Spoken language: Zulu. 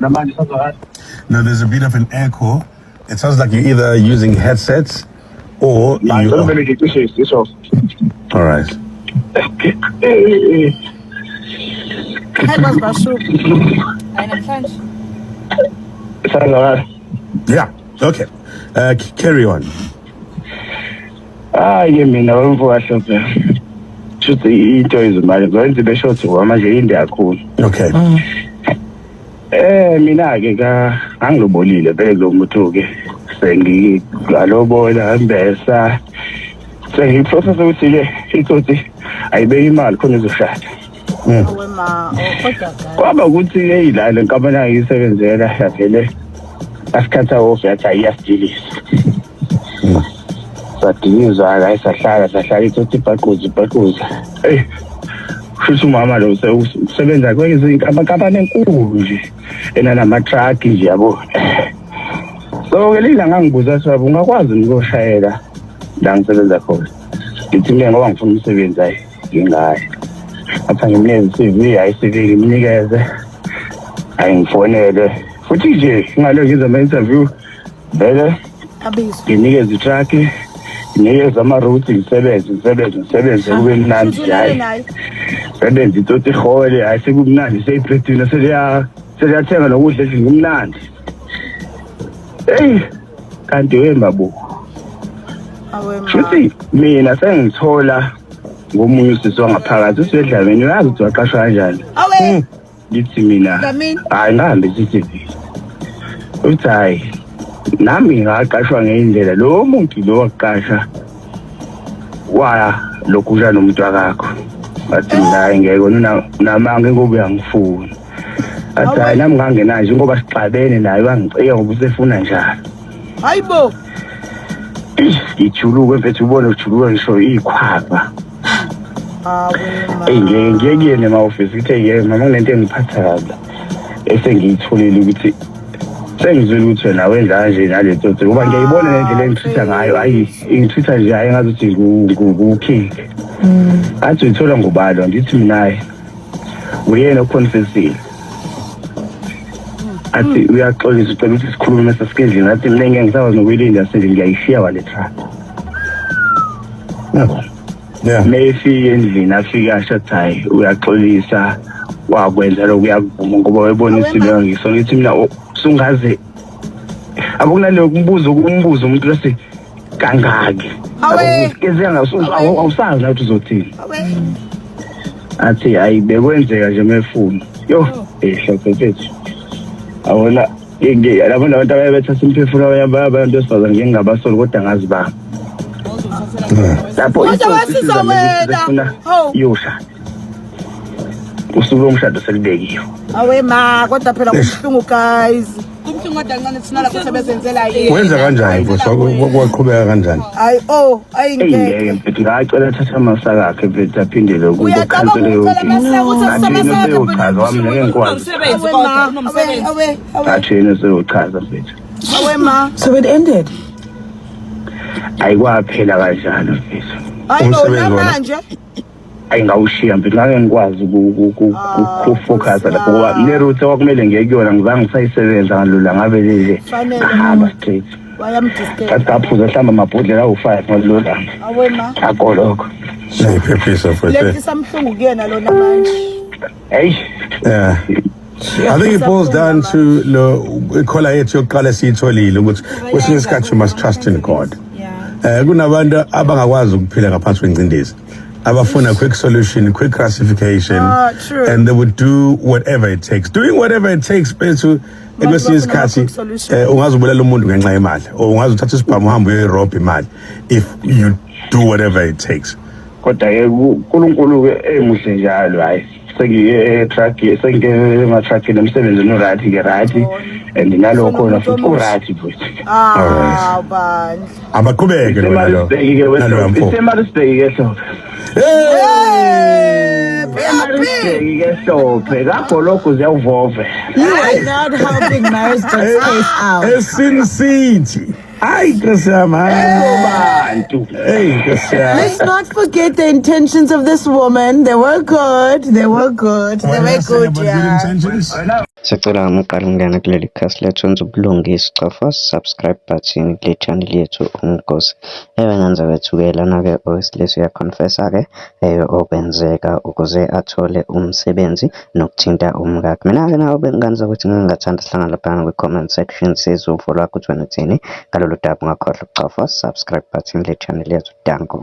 Namanje sazwakala? No, there's a bit of an echo. It sounds like you're either using headsets or La you ngicela are. vele ngicishe isisho. All right. Hayi kwazi bashuba. Hayi namhlanje. Sazwakala. Yeah. Okay. Carry on. Hayi mina wemfo kaHlophe. Shuthi into izimali ngizoyenza ibe short ngoba manje inde kakhulu. Okay. Mina ke ka ngangilobolile vele kulo muntu ke sengigalobola ngembesa sengiprocess ukuthi ke itsotsi ayibeke imali khona izoshada. Awe ma, oh, kodwa guys. Kwaba ukuthi hey la le nkampani angiyisebenzela yavele asikhatha off yathi ayiyasidilisa. Sadilizwa hayi sahlala sahlala itsotsi ibhaquza ibhaquza. Hey kusho umama lo usebenza kwenye inkampani enkulu nje enanama-truck nje yabo. So ke lila ngangibuza sabe ungakwazi ukuyoshayela la ngisebenza khona. Ngithi mina ngoba ngifuna umsebenzi hayi ngingayi. Athi ngimnikeze i-CV, hayi i-CV ngimnikeze. Hayi ngifonele. Futhi nje ngalo ngiza ama-interview vele Abizwe. nginikeze i-truck nginikeze ama-route ngisebenze ngisebenze ngisebenze kube mnandi Futhi nje ulale hayi. naye. Sebenza itsotsi ihole hayi sekumnandi seyibhedina seliya seliyathenga nokudla endlini kumnandi. Eyi kanti wemabuku. Awe ma. Shuthi mina sengithola ngomunye usisi wangaphakathi usedlamini uyazi ukuthi waqashwa kanjani. Awe. Ngithi mina Dlamini. hayi ngihambe i-CCV. Uthi hayi nami ngaqashwa ngendlela lo muntu lo waqasha wa lokhu usha nomuntu wakakho. Ngathi mina hayi ngeke wena unamanga ngoba uyangifuna. Athi hayi nami ngangenayo nje ngoba sixabene naye wangicika ngoba usefuna njalo. Hayibo. Ngijuluke mfethu ubone ujuluka ngisho ikhwapha. Awe ma. Eyi ngeke ngiye kuyena ema-ofisi ngithe yebo mama kunento engiphatha kabi la esengiyitholile ukuthi sengizwile ukuthi wena wenza kanje nale tsotsi ngoba ngiyayibona le ndlela engitreat-a ngayo ayi ingitreat-a nje hayi ngazuthi ngu-king. Athi uyithola ngobalo ngithi mina hayi uyena oconfessile. Athi uyaxolisa ucela ukuthi sikhulume mase sike endlini athi mina ngeke ngisakwazi nokuyilinda sendlini ngiyayishiya wale truck. Mayefika endlini afike asho athi hayi uyaxolisa wakwenza lokhu uyakuvuma ngoba webona isimo ngiso ngithi mina usungaze akunaleyo kumbuzo umbuzo umuntu lesi kangaki Awe. awusazi na ukuthi uzothini. Awe. Athi hayi bekwenzeka nje mefuna yo eh mfethu awona labo nabantu abaye bethatha imphefumulo abanye abantu besifazane ngeke ngingabasoli kodwa ngazi ba lapho Kodwa itsotsi wasiza isizame ukuthi wena. sefuna Hawu. iyoshada usuku lomshado selibekiwe. Awe ma, kodwa phela kubuhlungu guys. Kumhlungu kodwa kancane thina lapho sebezenzela yena. Wenza kanjani mfowethu? Kwaqhubeka kanjani? Hayi oh, ayi Eyi ngeke ngeke. mfethu ngacela athathe amasaka akhe mfethu aphindele kubo Uyacabanga khansele ukucela yonke amasaka ukuthi athi yena amasaka useyochaza wami ngeke ngikwazi. Unomsebenzi Awe kodwa ma, awe unomsebenzi. awe awe. Athi yena useyochaza mfethu. Awe ma. So it ended. Ayikwaphela kanjalo mfethu. Hayi bo Umsebenzi wona. namanje. Ayi ngawushiya mfethu ngake ngikwazi ukufocus lapho ngoba le route okwakumele ngiye kuyona ngizange ngisayisebenza ngalula ngabe nje Fanele. ngahamba straight. Wayamdisturb. Ngathi ngaphuza mhlawumbe amabhodlela awu-5 ngalelo langa. Awe ma. Akoloko. Siyiphephisa mfowethu. Lefisa mhlungu kuyena lona manje. Hey. Yeah. I think it boils down to lo ikhola yethu yokuqala esiyitholile ukuthi kwesinye isikhathi you must trust in God. Kunabantu abangakwazi ukuphila ngaphansi kwengcindezi. Abafuna quick solution, quick classification Ah, true. and they would do whatever it takes. Doing whatever it takes bethu kwesinye bafuna isikhathi ama-quick solution. Ungazubulala umuntu ngenxa yemali or ungaze uthathe isibhamu uhambe uyoyirobha imali if you do whatever it takes. Kodwa ke uNkulunkulu ke emuhle njalo hayi sengiye e-truck sengiye ema-truckini emsebenzini u-right ke right and nalokho khona futhi u-right futhi. Ah, bandla. Abaqhubeke lo nalo. Isemaritzburg ke Nalo mfo. iseMaritzburg ke Hlophe. Hey, PRP. EMaritzburg ke Hlophe kagologo ziyawuvove. You are not helping Maritzburg's case out. eSin City. Hayi Nkosi yami, hayi. Bantu. Hey Nkosi yami. Let's not forget the intentions of this woman. They were good. They were good. They were good, yeah. Intentions. Wena. Sicela uma uqala ukungena kuleli khasi lethu wenze ubulungisa ucofa subscribe button kule channel yethu uNkosi. Ewe ngenza kwethu-ke lana-ke owesilisa uyakhonfesa-ke okwenzeka ukuze athole umsebenzi nokuthinta umkakhe. Mina-ke nawe bengingenza ukuthi ngingathanda sihlangane laphayana kwi-comment section sizwe uvo lwakho ukuthi wena uthini ngalolu daba. Ungakhohlwa ukucofa subscribe button kule channel yethu. Danko.